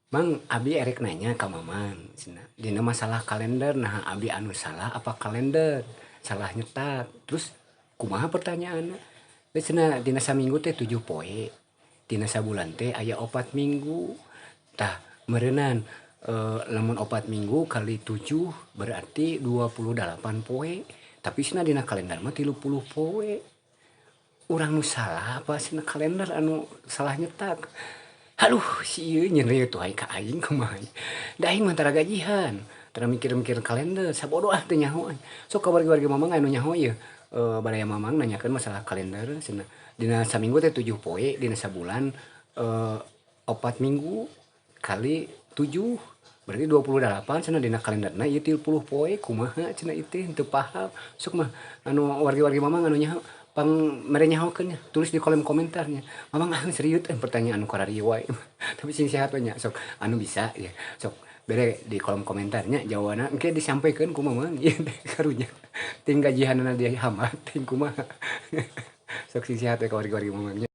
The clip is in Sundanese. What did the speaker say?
Mang, abi erek nanya ka Mamang cenah dina masalah kalender, nah abi anu salah apa kalender salah nyetak? Terus kumaha pertanyaanna? Teh cenah dina saminggu teh 7 poe, dina sabulan teh aya 4 minggu. Tah meureunan lamun 4 minggu kali 7 berarti 28 poe, tapi cenah dina kalender mah 30 poe. Urang nu salah apa cenah kalender anu salah nyetak? Aduh, si ieu nyeri tuh ka aing kumaha, da aing mah tara gajihan, tara mikir-mikir kalender, sabodo ah teu nyaho. Sok ka wargi-wargi Mamang anu nyaho ieu, baraya Mamang nanyakeun masalah kalender cenah dina saminggu teh 7 poe, dina sabulan 4 minggu kali 7 berarti 28, cenah dina kalenderna ieu 30 poe, kumaha cenah ieu teh teu paham. Sok mah anu wargi-wargi Mamang anu nyaho pang mere nyahokeun nya, tulis di kolom komentarnya. Mamang ah serius pertanyaan anu kararieu wae, tapi sing sehat we nya. Sok anu bisa ya sok bere di kolom komentarnya jawabanna, engke disampaikan ku Mamang ieu teh. Karunya ting gajihanna dihambat ting kumaha. Sok sing sehat we ka wargi-wargi Mamang nya.